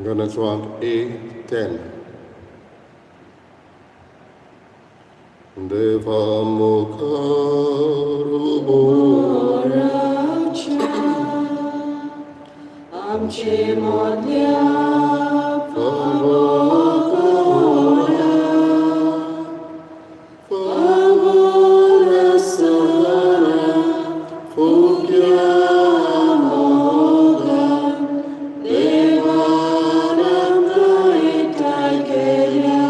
गाण्याचो अंक A10. देवा मुखार उबो राजा आमचे मदल्या फावो फावोरा फावोरा सारा फुग्या मोगान देवान आमकां एकठांय केल्या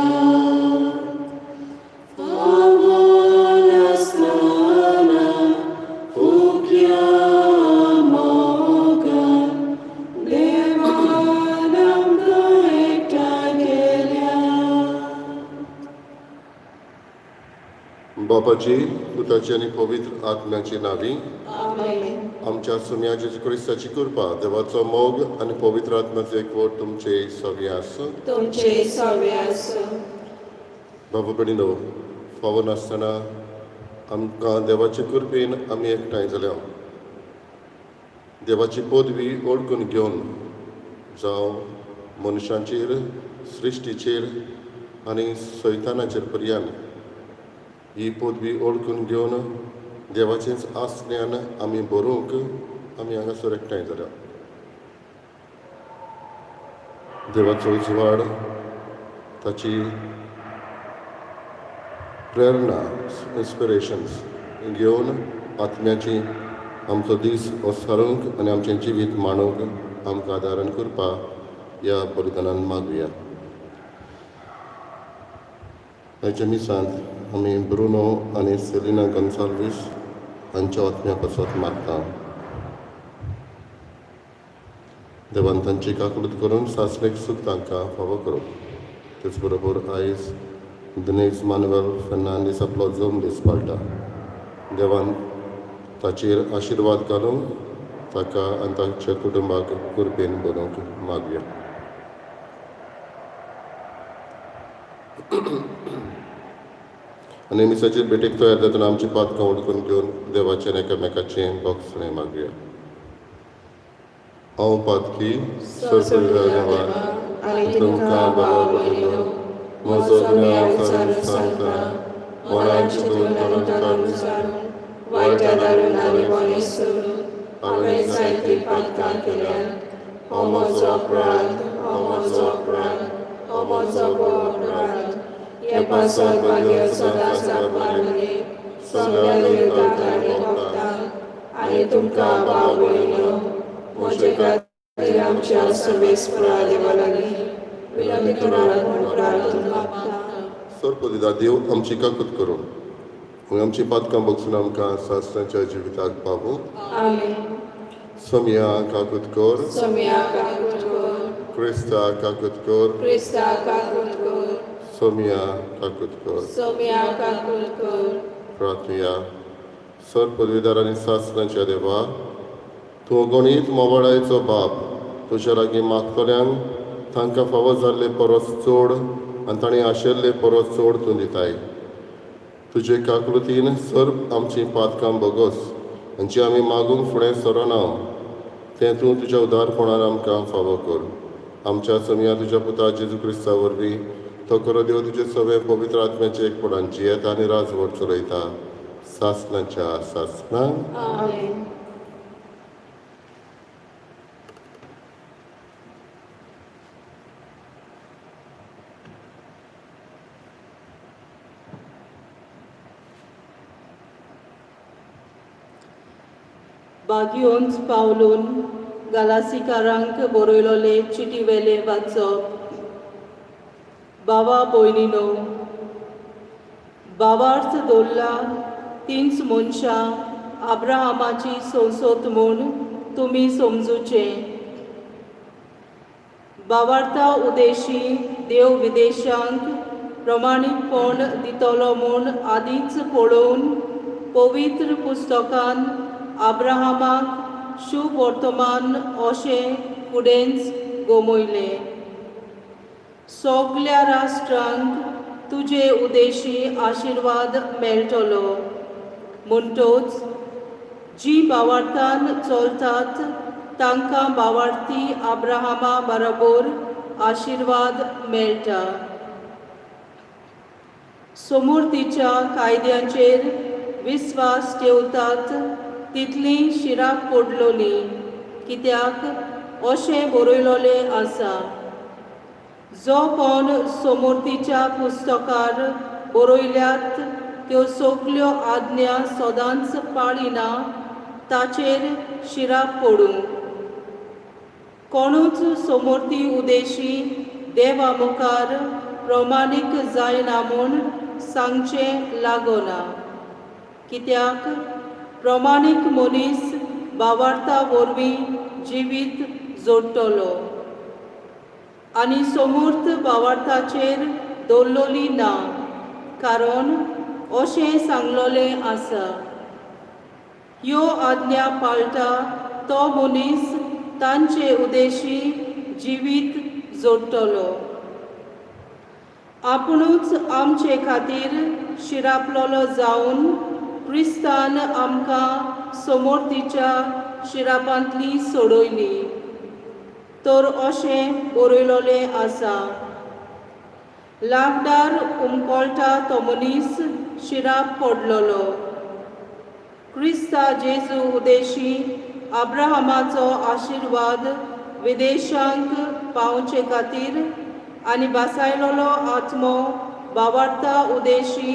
फावोर आसतना फुग्या मोगान देवान आमकां एकठांय केल्या. बापाची, पुताची आनी पवित्र आत्म्याची नावी. आमेन. आमच्या सुम्या जेजू क्रिस्ताची कृपा, देवाचो मोग आनी पवित्र आत्म्याचो एकवट तुमचे सगळे आसूं. तुमचे सवे आसूं. बाबा भयणीनो, फावो नासतना आमकां देवाचे कृपेन आमी एकठांय जाल्या. देवाची पदवी ओळखून घेवन जावं मनशांचेर, सृश्टीचेर आनी सैतानाचेर पर्यान ही पदवी ओळखून घेवन देवाचेच आसल्यान आमी बरोवंक आमी हांगासर एकठांय जाल्या. देवाचो उजवाड, ताची प्रेरणा, इन्स्पिरेशन्स घेवन आत्म्याची आमचो दीस हो सारूंक आनी आमचें जिवीत मांडूंक आमकां आदारण करपाक ह्या बलिदानान मागुया. आयच्या मिसांत आमी ब्रुनो आनी सेलिना गोन्साल्वीस हांच्या आत्म्या पासत मागता. देवान तांची काकूळट करून सासणेक सूख तांकां फावो करूं. तेच बरोबर आयज दिनेश मानुएल फेर्नांडीस आपलो जल्म दीस पाळटा. देवान ताचेर आशिर्वाद घालूंक ताका आनी ताच्या कुटुंबाक कृपेन बरोवंक मागया. आनी मिसाचे भेटेक तयार जातना आमची पातकां उडकून घेवन देवाचें आनी एकामेकाचें भोगसणें मागया. हांव पातकी सरपळिल्ल्या देवा आनी तुमकां तुमकां बरो भयणीनो म्हजो म्हजो गुन्यांव गुन्यांव सारून सारून सांगता, सांगता, मनान मनान चिंतून चिंतून तोंडान आनी तोंडान विचारून, विचारून, वायट वायट आदारून आदारून आनी आनी मनीस मनीस सोडून हांवें हांवें जायतीं जायतीं पातकां पातकां केल्यांत. केल्यांत. हो हो म्हजो म्हजो अपराध, अपराध, हो हो म्हजो म्हजो अपराध, अपराध, हो हो म्हजो म्हजो व्हड व्हड अपराध. अपराध. हे हे पासत पासत भाग्य भाग्य सदांच सदांच साबार साबारले, सगळ्या सगळ्या दुयेंतांक दुयेंतांक आनी आनी भोगतांक भोगतांक आनी आनी तुमकां तुमकां भाव भाव भयणीनो भयणीनो म्हजे म्हजे खातीर खातीर आमच्या आमच्या सर्वेस्परा सर्वेस्परा देवा देवा लागीं लागीं विनंती विनंती करात करात म्हूण म्हूण प्रार्थना प्रार्थना मागता. सरपदिदा देव आमची काकूत करूं आनी आमची पातकां बगसून आमकां सासणाच्या जिविताक पावूं. आमेन. सोमया काकूत कर. सोम्या काकूट कर. क्रिस्ता काकूत कर. क्रिस्ता काकूट कर. सोमया काकूत कर. सोम्या काकूट कर. प्रार्थुया. सर पदवीदार आनी सासणाच्या देवा, तूं अगणीत मोवाळायचो बाप, तुज्या लागीं मागतल्यांक तांकां फावो जाल्ले परस चड आनी तांणी आशिल्ले परस चड तूं दिताय. तुजे काकृतीन सर्व आमचीं पातकां भोगोस आनी जी आमी मागूंक फुडें सरना तें तूं तुज्या उदारपणान आमकां फावो कर. आमच्या समया तुज्या पुता जेजू क्रिस्ता वरवीं, तो खरो देव तुजे सगळे पवित्र आत्म्याचे एकपणान जियेता आनी राजवट चलयता सासणाच्या सासणाक. आमेन. बागियोन्स पावलून गालासीकारांक बरयलोले चिटीवेले वाचप. बाबा भयणीनो, बाबार्थ दवरला तींच मनशां आब्राहामाची संसद म्हूण तुमी समजुचें. बाबार्था उदेशी देव विदेशांक प्रमाणीकपण दितलो म्हूण आदींच पळोवन पवित्र पुस्तकान आब्राहामाक शुभ वर्तमान अशें फुडेंच गमयलें. सगल्या राष्ट्रांक तुजे उदेशी आशिर्वाद मेळटलो. म्हणटोच जी बावार्थान चलतात तांकां बावार्थी आब्राहामा बरोबर आशिर्वाद मेळटा. सोमुर्तीच्या कायद्याचेर विस्वास ठेवतात तितली शिराप पडलोली, कित्याक अशें बरयलोलें आसा, जो कोण सोमुर्तीच्या पुस्तकार बरयल्यात त्यो सगल्यो आज्ञा सदांच पाळिना ताचेर शिराप पडूं. कोणूच सोमोर्ती उदेशी देवा मुखार प्रमाणीक जायना म्हूण सांगचें लागना, कित्याक प्रमाणीक मनीस बावार्था वरवीं जिवीत जोडटलो आनी सोमूर्त बावार्थाचेर दवरलोली ना, कारण अशें सांगलोलें आसा, ह्यो आज्ञा पाळटा तो मनीस तांचे उदेशी जिवीत जोडटलो. आपुणूच आमचे खातीर शिरापलोलो जावन क्रिस्तान आमकां समोर्तीच्या शिरापांतली सोडयली. तर अशें बरयलोलें आसा, लागदार उमकोळटा तो मनीस शिराप पडलोलो. क्रिस्ता जेजू उदेशी अब्राहमाचो आशिर्वाद विदेशांक पावचे खातीर आनी बासायलोलो आत्मो बावार्ता उदेशी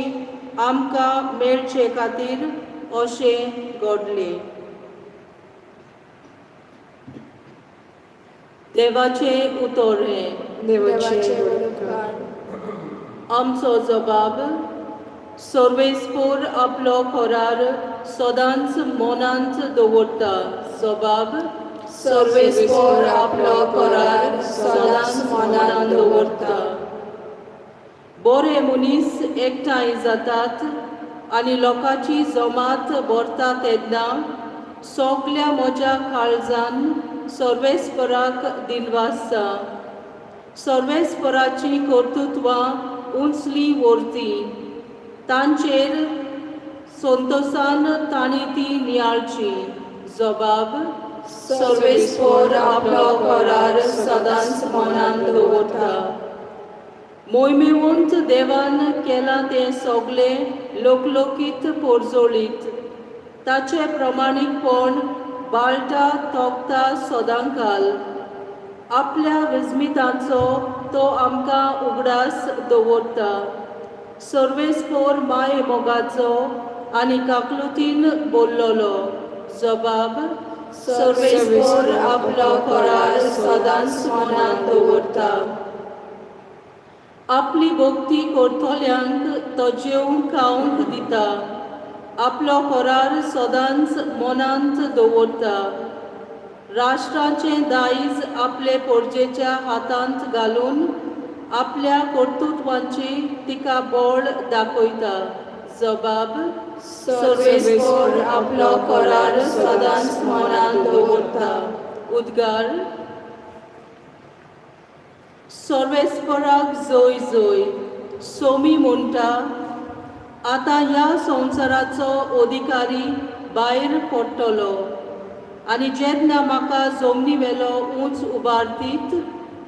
आमकां मेळचे खातीर अशें घडलें. देवाचें उतर हें. देवाचे उपकार. आमचो जबाब सर्वेस्पोर आपलो करार सदांच मनांत दवरता. जबाब सर्वेस्पोर आपलो करार सदांच मनांत दवरता. बरे मनीस एकठांय जातात आनी लोकांची जमात भरता तेन्ना सगल्या म्हज्या काळजान सर्वेस्पराक दिनवासता. सर्वेस्पराची कर्तृत्वां उंचली व्हरती तांचेर संतोसान तांणी ती नियाळची. जबाब सर्वेस्पोर आपलो करार सदांच मनांत दवरता. मोहिमेवंत देवान केलां तें सगलें लोकलोकीत पोरजोळीत, ताचें प्रमाणीकपण बाळटा तोखता सदांकाल. आपल्या विस्मितांचो तो आमकां उगडास दवरता. सर्वेस्पोर माय मोगाचो आनी काकलुतीन बोल्लोलो. जबाब सर्वेस्पोर आपलो करार सदांच मनांत दवरता. आपली भक्ती करतल्यांक तो जेवंक खावंक दिता. आपलो करार सदांच मनांत दवरता. राष्ट्राचें दायज आपले पोरजेच्या हातांत घालून आपल्या कर्तृत्वांची तिका बळ दाखयता. जबाब सर्वेस्पोर आपलो करार सदांच मनांत दवरता. उद्गार. सर्वेस्पराक जय जय. सोमी म्हणटा, आतां ह्या संवसाराचो अधिकारी भायर पडटलो आनी जेन्ना म्हाका जमनी वेलो उंच उबारतीत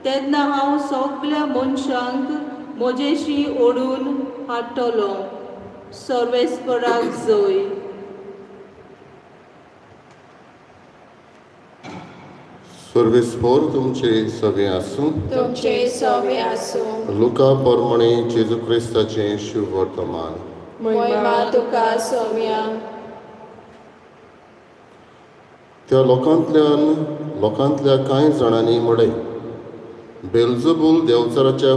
तेन्ना हांव सगल्या मनशांक म्हजेशी ओडून हाडटलो. सर्वेस्पराक जय. सर्वेस्पोर तुमचे सगळे आसूं. तुमचे सवे आसूं. लुका परमणे जेजू क्रिस्ताचें शुभवर्तमान. मोहिमा तुका सोम्या. त्या लोकांतल्या कांय जाणांनी म्हळें, बेलजबूल देवचाराच्या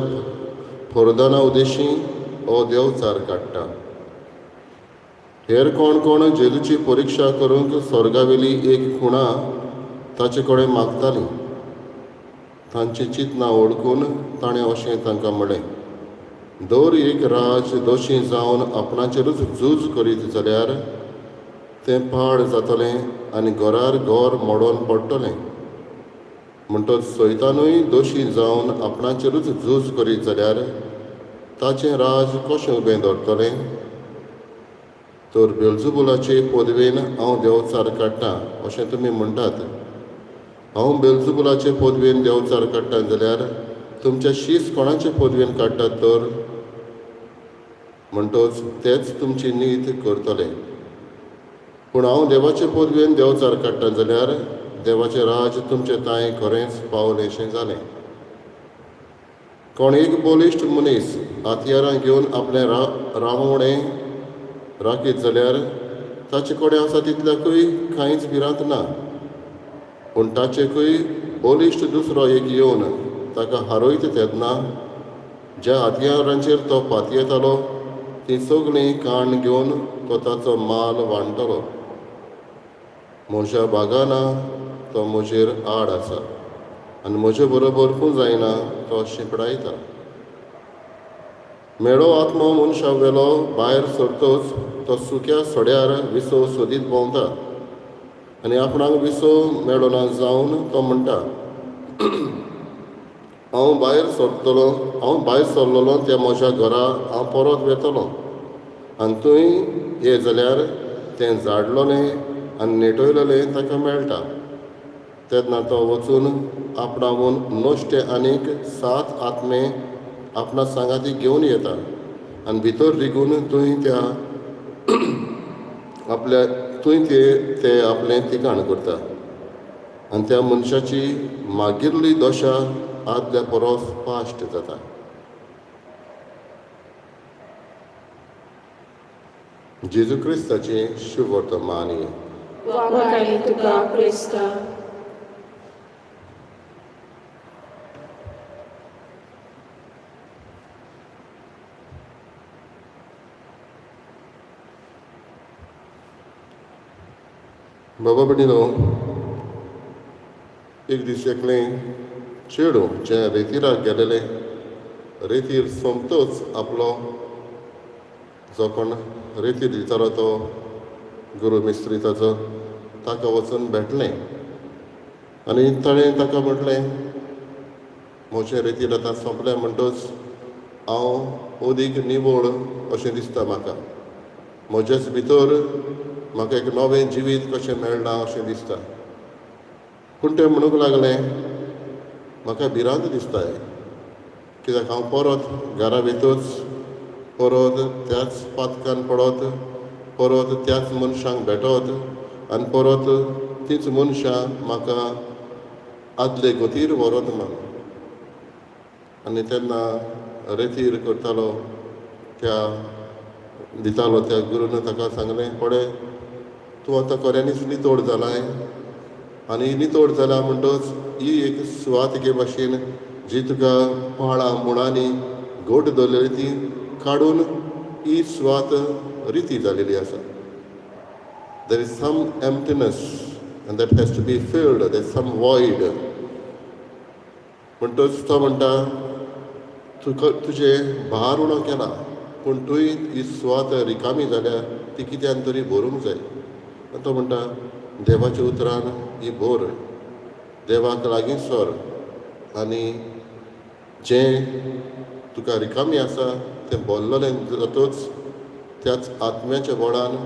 फोरदाना उदेशी हो देवचार काडटा. हेर कोण कोण जेजूची परिक्षा करूंक स्वर्गावेली एक खुणा ताचे कडेन मागतालीं. तांची चिंतना वळखून ताणें अशें तांकां म्हळें, दर एक राज दोशी जावन आपणाचेरूच झूज करीत जाल्यार तें पाड जातलें आनी घरार घर मोडोन पडटलें. म्हणटच सैतानूय दोशी जावन आपणाचेरूच झूज करीत जाल्यार ताचें राज कशें उबें दवरतलें? तर बेलजुबुलाचे पदवेन हांव देवचार काडटा अशें तुमी म्हणटात. हांव बेलजुबुलाचे पदवेन देवचार काडटा जाल्यार तुमचे शीस कोणाचे पदवेन काडटात तर? म्हणटच तेच तुमची नीत करतले. पूण हांव देवाचे पदवेन देंवचार काडटा जाल्यार देवाचें राज तुमचे तांय खरेंच पावलेंशें जालें. कोण एक बळिश्ट मनीस हत्यारां घेवन आपलें रावणें राखीत जाल्यार ताचे कडेन आसा तितल्याकूय कांयच भिरांत ना. पूण ताचेकूय बळिश्ट दुसरो एक येवन ताका हारयत तेन्ना ज्या हत्यारांचेर तो पातयेतालो तीं सगळीं काण घेवन तो ताचो माल वांट्टलो. म्हज्या बागाना तो म्हजेर आड आसा आनी म्हजे बरोबर पुंजायना तो शिंपडायता. म्हेळो आत्मो मनशा वेलो भायर सरतच तो सुक्या सड्यार विसव सोदीत भोंवता आनी आपणाक विसव मेळना जावन तो म्हणटा, हांव भायर सरतलो, हांव भायर सरलेलो त्या म्हज्या घरा हांव परत वेतलो. आनी थंय ये जाल्यार तें झाडलोलें आनी नेटयलोलें ताका मेळटा. तेन्ना तो वचून आपणावून नश्टे आनीक 7 आत्मे आपणा सांगाती घेवन येता आनी भितर रिगून थंय त्या आपल्या थंय ते आपलें ठिकाण करता. आनी त्या मनशाची मागिल्ली दशा आदल्या परस पाश्ट जाता. जेजू क्रिस्ताचें शुभवर्तमान. वाखाणी तुका क्रिस्ता. बाबा भयणीनो, एक दीस एकलें चेडूं जें रेतिराक गेलेलें, रेतीर सोमतोच आपलो जो कोण रेतीर दितालो तो गुरू मिस्त्री ताचो ताका वचून भेटलें आनी ताणें ताका म्हटलें, म्हजें रेतीर आतां सोंपलें म्हणटच हांव अदीक निवळ अशें दिसता म्हाका, म्हजेच भितर म्हाका एक नवें जिवीत कशें मेळना अशें दिसता. पूण तें म्हणूंक लागलें, म्हाका भिरांत दिसताय कित्याक हांव परत घरा वयतच परत त्याच पातकान पडत, परत त्याच मनशांक भेटत आनी परत तीच मनशां म्हाका आदले गतीर व्हरत म्हण. आनी तेन्ना रेतीर करतालो त्या दितालो त्या गुरून ताका सांगलें, पळय तूं आतां खऱ्यांनीच नितळ जालाय आनी नितळ जाला म्हणटच ही एक सुवात एके भाशेन जी तुका पाळां मुळांनी घट दवरलेली ती काडून ही सुवात रिती जालेली आसा. There is some emptiness and that has to be filled, there is some void. म्हणटच तो म्हणटा, तुका तुजें भार उणो केला पूण तुवें ही सुवात रिकामी जाल्या ती कित्यान तरी भरूंक जाय. आनी तो म्हणटा, देवाच्या उतरान ही भर, देवाक लागीं सर आनी जें तुका रिकामी आसा तें भरलेलें जातच त्याच आत्म्याच्या बळान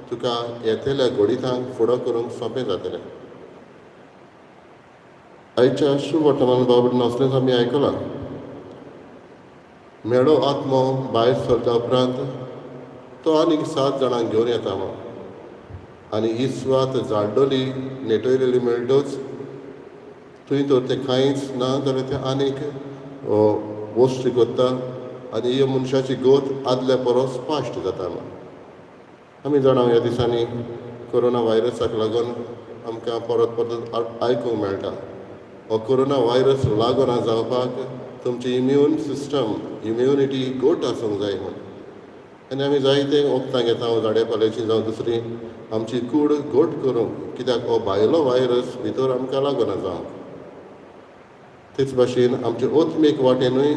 तुका येतल्या घडितांक फुडो करूंक सोंपें जातलें. आयच्या शुभवर्तमान बाबा असलेंच आमी आयकलां. म्हेळो आत्मो भायर सरता उपरांत तो आनीक 7 जाणांक घेवन येता म्हूण आनी ही सुवात झाडडोली नेटयलेली मेळटच थंय तर तें कांयच ना जाल्यार तें आनीक वस्तू करता आनी ही मनशाची गत आदल्या परस पाश्ट जाता म्हूण. आमी जाणा ह्या दिसांनी कोरोना व्हायरसाक लागून आमकां परत परत आयकूंक मेळटा, हो कोरोना व्हायरस लागना जावपाक तुमची इम्यून सिस्टम, इम्युनिटी घट आसूंक जाय म्हूण. आनी आमी जायते वखदां घेता, झाडे पाल्याची जावं दुसरी, आमची कूड घट करूंक, कित्याक हो भायलो व्हायरस भितर आमकां लागना जावंक. तेच भाशेन आमचे आत्मीक वाटेनूय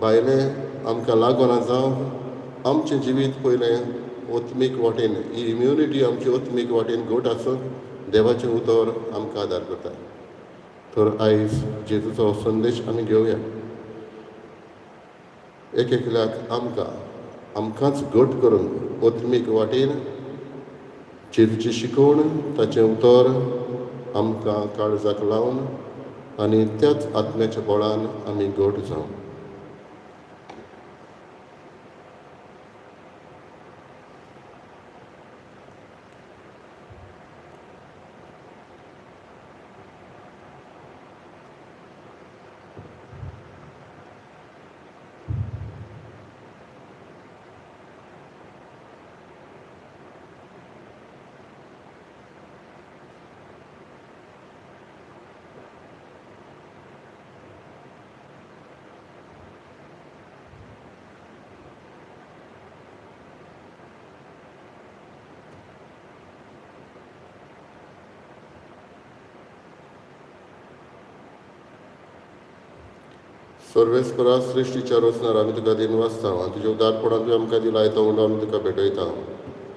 भायलें आमकां लागना जावंक आमचें जिवीत पयलें आत्मीक वाटेन, ही इम्युनिटी आमची आत्मीक वाटेन घट आसून देवाचें उतर आमकां आदार करता. तर आयज जेजूचो संदेश आमी घेवया. एक एकल्याक आमकां आमकांच घट करून आत्मीक वाटेन जेजूची शिकवण, ताचें उतर आमकां काळजाक लावन आनी त्याच आत्म्याच्या बळान आमी घट जावं. सर्वेस्परा सृश्टीच्या रचणार आमी तुका दिन वाचता आनी तुज्या उदारपणान तुवें आमकां दिलाय तो उंडो आमी तुका भेटयता.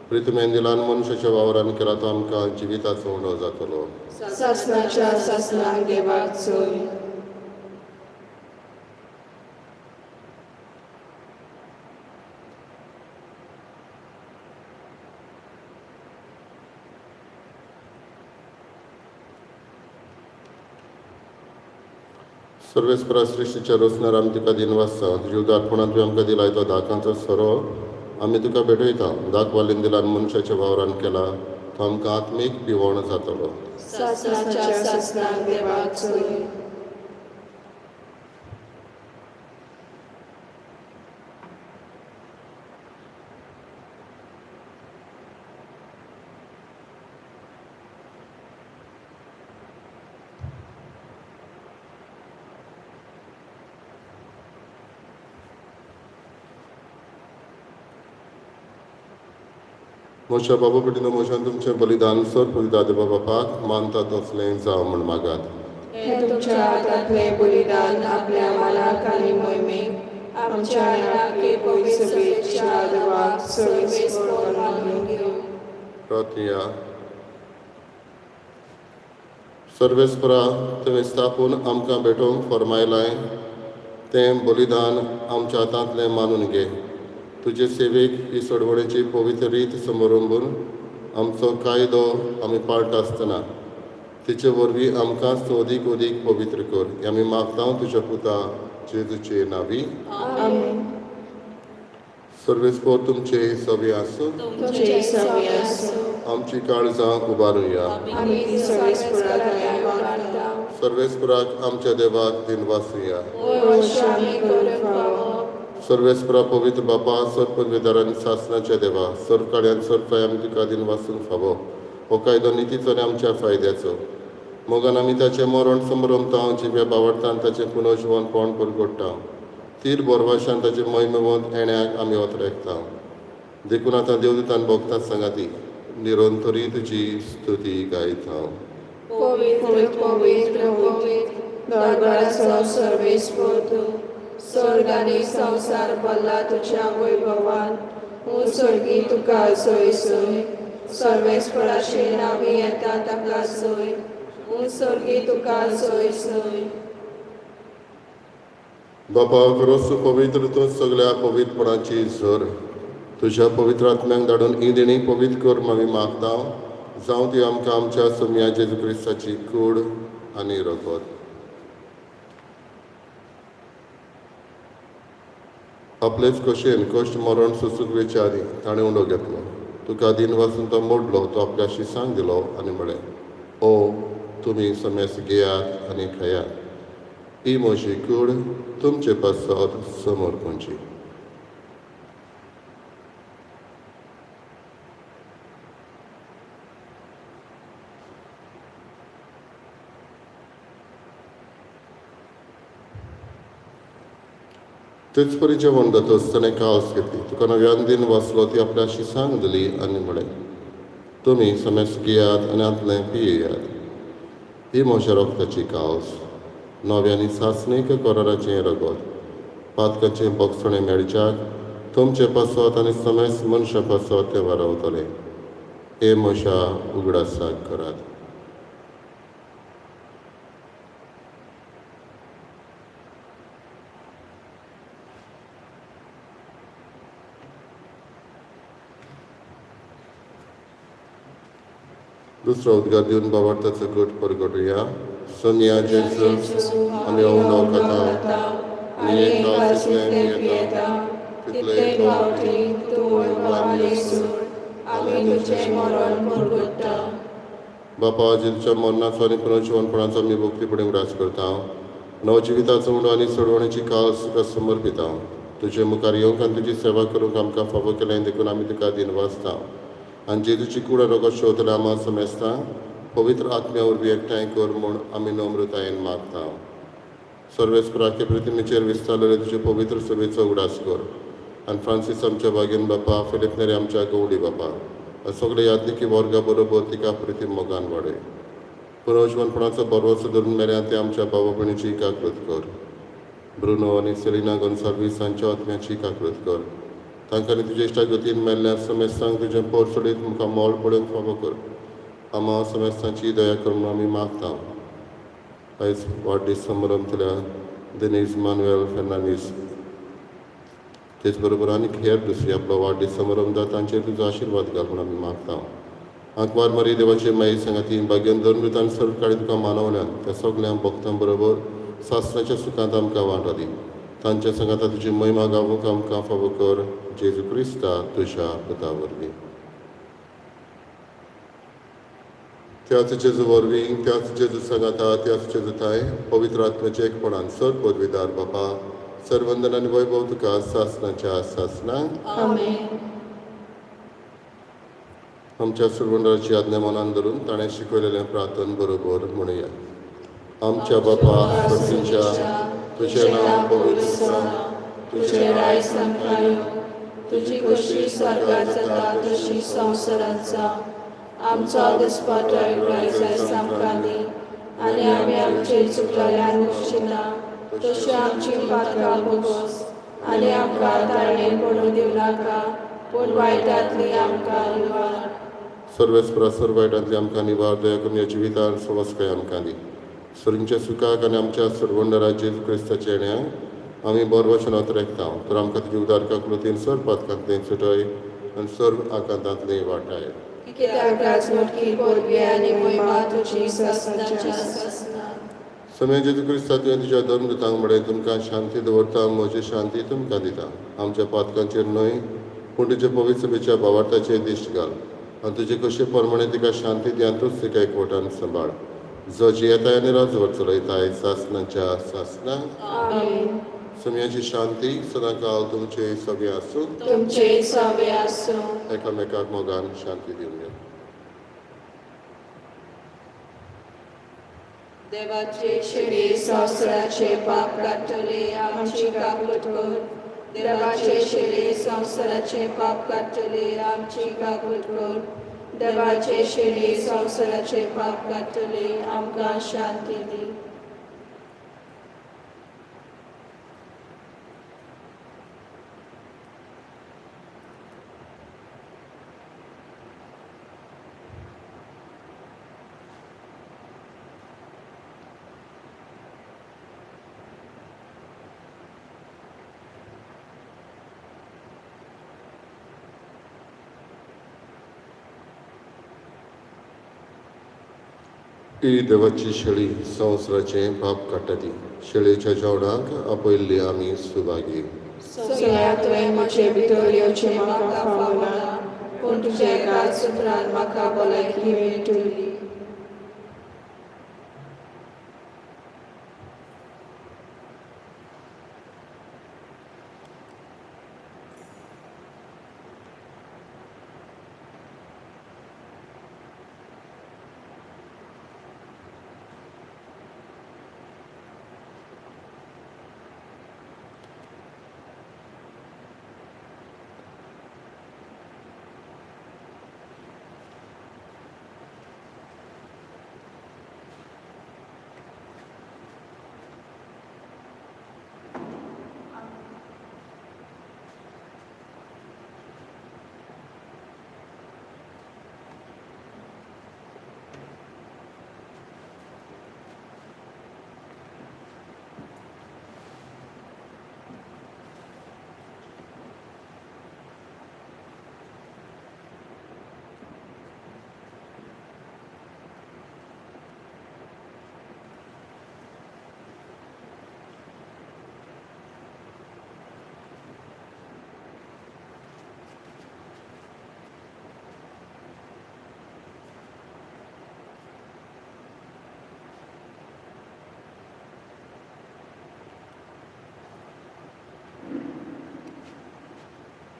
प्रितमेन दिलान मनशाच्या वावरान केला तो आमकां जिविताचो उंडो जातलो. सासणाच्या सासणाक देवाक सोय. सर्वेस्परा सृश्टीच्या रचणार आमी तुका दिन वाचता तुज्या उदारपणान तुवें आमकां दिलाय तो दाकांचो सोरो आमी तुका भेटयता. दाक वालीन दिलान मनशाच्या वावरान केला तो आमकां आत्मीक पिवण जातलो. सासणाच्या सासणाक देवाक सोय. म्हज्या बाबा भयणीनो, म्हज्यान तुमचें बलिदान सर पवित्र देवा बापाक मानता तसलें जावं म्हूण मागात. हें तुमच्या हातांतलें बलिदान आपल्या मानाक आनी मोहिमेक आमच्या आनी पवित्र सभेच्या देवाक सर्वेस्पर मानून घेवं. प्रार्थया. सर्वेस्परा तुवें स्थापून आमकां भेटोवंक फर्मायलाय तें बलिदान आमच्या हातांतलें मानून घे. तुजे सेवेक ही सोडवणेची पवित्र रीत समरंबून आमचो कायदो आमी पाळटा आसतना तिचे वरवीं आमकां अदीक अदीक पवित्र कर. हें आमी मागता तुज्या पुता जेजूचे नांवी. आमेन. सर्वेस्पर तुमचे सवे आसूं. तुमचे सवे आसूं. आमची काळजां उबारुया. आमी सर्वेस्परा दया मागता. सर्वेस्पराक आमच्या देवाक दिनवासुया. अवश्य आमी करूंक फावो. सर्वेस्परा पवित्र बापा, सर पदवीदार आनी सासणाच्या देवा, सर काळ्यान सर फाय आमी तुका दिनवासूंक फावो. हो कायदो नितीचो आनी आमच्या फायद्याचो. मोगान आमी ताचें मरण समरमता, जिव्या बावडतान ताचें पुनर्जिवनपण परगोडटा, तीर बोरवाशान ताचें महिमेवंत येण्याक आमी ओतरेकता. देखून आतां देवदूतान भोगतात सांगाती निरंतरी तुजी स्तुती गायता. पवित्र पवित्र पवित्र दरबाराचो सर्वेस्पर तूं, स्वर्ग आनी संवसार भरला तुज्या वैभवान. हूं स्वर्गी तुका सोय सोय. सर्वेस्पराचे नांवी येता ताका सोय. हूं स्वर्गी तुका सोय सोय. बापा खरोच पवित्र तूं सगळ्या पवित्रपणाची झर. तुज्या पवित्र आत्म्यांक धाडून ही देणी पवित्र कर आमी मागता. जावं ती आमकां आमच्या सोम्या जेजू क्रिस्ताची कूड आनी रगत. आपलेच कशेन कश्ट मरण सोसूंक वेचे आदीं ताणें उंडो घेतलो. तुका दिन वाचून तो मोडलो, तो आपल्या शिसांक दिलो आनी म्हळें, ओ तुमी समेस घेयात आनी खायात. ही म्हजी कूड तुमचे पासत समर्पणची. तेच परी जेवण जातच ताणें कावस घेतली. तुका नव्यान दिन वाचलो, ती आपल्या शिसांक दिली आनी म्हळें, तुमी समेस घेयात आनी हांतलें पियेयात. ही म्हज्या रगताची कावस, नव्या आनी सासणीक कराराचें रगत, पातकाचें बोगसणें मेळच्याक तुमचे पासत आनी समेस मनशां पासत तें वारावतलें. हे म्हज्या उगडासाक करात. दुसरो उद्गार दिवन बाबार्थाचो गट परगटुया. सोमया जेजू आमी उंडो खाता आनी एक कास जितलें पियेता तितले फावटी तूं वळवाले सूड आमी तुजें मरण परगट्टा. बापा, जेजूच्या मरणाचो आनी पुनर्जिवनपणाचो आमी भक्तीपणे उडास करता. नवजिविताचो उंडो आनी सोडवणेची कास तुका समर्पिता. तुजे मुखार येवंक आनी तुजी सेवा करूंक आमकां फावो केलें देखून आमी तुका दिनवासता. आनी जेजूची कूड रोगत शेवतल्या आमा समेस्ता पवित्र आत्म्या वरवीं एकठांय कर म्हूण आमी नम्रतायेन मागता. सर्वेस्पराचे प्रतिमेचेर विस्तारलेले तुजे पवित्र सभेचो उगडास कर आनी फ्रांसीस आमच्या बागेन बापा, फिलीप नेरी आमच्या गवडी बापा, सगळे यादनिकी वर्गा बरोबर तिका प्रिती मोगान वाडय. पुनर्जीवनपणाचो बरोवचो धरून मेल्या ते आमच्या बाबा भयणीची काकृत कर. ब्रुनो आनी सेलिना गोन्साल्वीस हांच्या आत्म्याची काकृत कर. तांकां तुज्या इश्टा गतीन मेल्ल्या समेस्तांक तुजें पोर सोडीत मुखार मोल पळोवंक फावो कर. आमा समेस्तांची दया कर म्हणून आमी मागता. आयज वाडदीस समारंभतल्या देनीज मानुएल फेर्नांडीस, तेच बरोबर आनीक हेर दुसरी आपलो वाडदीस समारंभ तांचेर तुजो आशिर्वाद घाल म्हूण आमी मागता. आंकवार मारी देवाचे माई सांगाती भाग्यान धर्मृतान सर्व काळी तुका मानवल्यान त्या सगळ्या भक्तां बरोबर सासणाच्या सुखांत आमकां वांटो दी. तांच्या सांगाता तुजी महिमा गावूंक आमकां फावो कर, जेजू क्रिस्ता तुज्या पुता वरवीं. त्याच जेजू वरवीं, त्याच जेजू सांगाता, त्याच जेजू थांय पवित्र आत्म्याचे एकपणान सर पदवीदार बापा, सर्वंदन आनी वैभव तुका सासणाच्या सासणाक. आमेन. आमच्या सुरवंडाची आज्ञा मनान धरून ताणें शिकयलेलें प्रार्थन बरोबर म्हणुया. आमच्या बापा सर्तीच्या, तुजें नांव पवित्र जावं, तुजें राज आमकां येवं, तुजी खोशी स्वर्गात जाता तशी संवसारांत जावं. आमचो दिसपटो ग्रायस आमकां दी आनी आमी आमचे चुकलेल्यान बक्षिना तशी आमची पात्रां भोगोस आनी आमकां ताळणेन पडूं दिवं नाका, पूण वायटांतली आमकां निवार. सर्वेस्परा सर्व वायटांतली आमकां निवार. दया करून ह्या जिवितान सवस्काय आमकां दी. सरींच्या सुखाक आनी आमच्या सरवंडरा जेजू क्रिस्ताच्या येण्या आमी बरो वचनांत रेखता. तर आमकां तुजी उदार काकलुतीन सर्व पातकांतलें सुटय आनी सर्व आकांतांतलें वाटाय. कित्याक राजमटकी पदवी आनी महिमा तुजी सासणाच्या सासणाक. समय जेजू क्रिस्ता, तुवें तुज्या धर्मदूतांक म्हळें, तुमकां शांती दवरता, म्हजी शांती तुमकां दिता. आमच्या पातकांचेर न्हय पूण तुजे पवित्र सभेच्या भावार्थाचेर दिश्ट घाल आनी तुजे कशे प्रमाणे तिका शांती दी आनी तूच तिका एकवटान सांबाळ, जो जियेताय आनी राजवट चलयताय सासणाच्या सासणाक. आमेन. समयाची शांती सदांकाल तुमचे सगळे आसूं. तुमचे सवे आसूं. एकामेकाक मोगान शांती दिवया. देवाचे शिडी संवसाराचे पाप काडटले, आमची काकूट कर. देवाचे शिडी संवसाराचे पाप काडटले, आमची काकूट कर. देवाचे शिडी संवसाराचे पाप काडटले, आमकां शांती दी. ही देवाची शेळी संवसाराचें पाप काडटा ती. शेळयेच्या जेवणाक आपयल्ली आमी सुभागी. सगळ्या तुवें म्हजे भितर येवचें म्हाका फावना, पूण तुज्या एकाच उतरान म्हाका भलायकी मेळटली.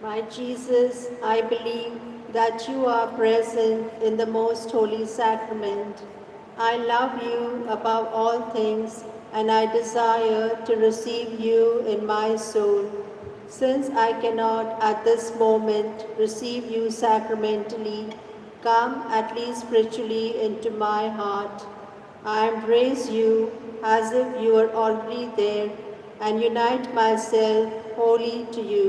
My Jesus, I believe that you are present in the most holy sacrament. I love you above all things, and I desire to receive you in my soul. Since I cannot at this moment receive you sacramentally, come at least spiritually into my heart. I embrace you as if you were already there and unite myself wholly to you.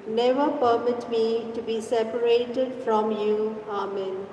Never permit me to be separated from you. Amen.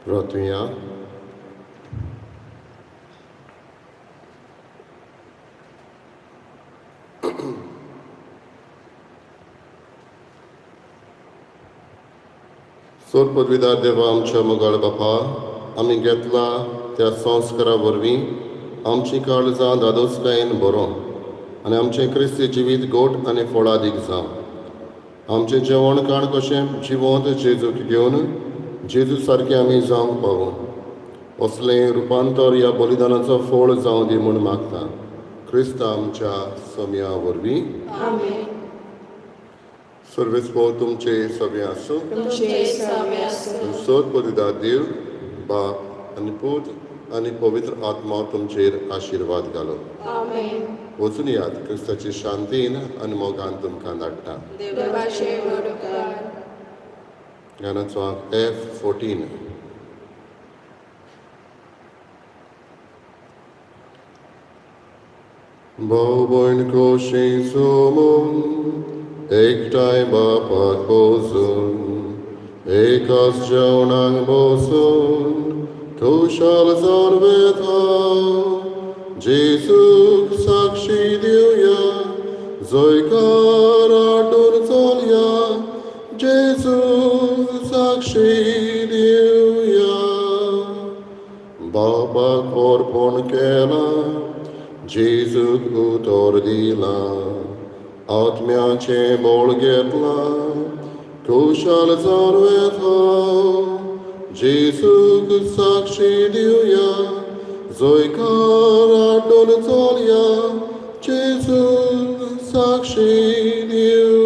प्रार्थुया. सोर पदवीदार देवा आमच्या मोगाळ बापा, आमी घेतला त्या संस्कारा वरवीं आमची काळजां दादोसकायेन बरोवन आनी आमचें क्रिस्ती जिवीत गोट आनी फळादीक जावं. आमचें जेवण खाण कशें जिवंत जेजूक घेवन जेजू सारकें आमी जावंक पावूं, असलें रुपांतर ह्या बलिदानाचो फळ जावं दी म्हूण मागता क्रिस्त आमच्या समया वरवीं. आमेन. सर्वेस्पोर तुमचे सगळे आसूं. तुमचे साम्य आसूं. सोद पदिदार देव बाप आनी पूत आनी पवित्र आत्मा तुमचेर आशिर्वाद घालो. आमेन. वचून यात क्रिस्ताची शांतीन आनी मोगान तुमकां धाडटा. देवाचे व्हड उपकार. गाण्याचो आंक F14. भाव भयण कशी सोमून एकठांय बापाक बसून एकाच जेवणाक बसून खुशाल जावन वेता. जेजूक साक्षी दिवया, जयकार आटून चलया, जेजूक साक्षी दिवया. बापाक अर्पण केलां, जेजूक उतर दिलां, आत्म्याचें बळ घेतलां, खुशाल जावन वेता. जेजूक साक्षी दिवया, जयकार आटून चलया, जेजूक साक्षी दिवया.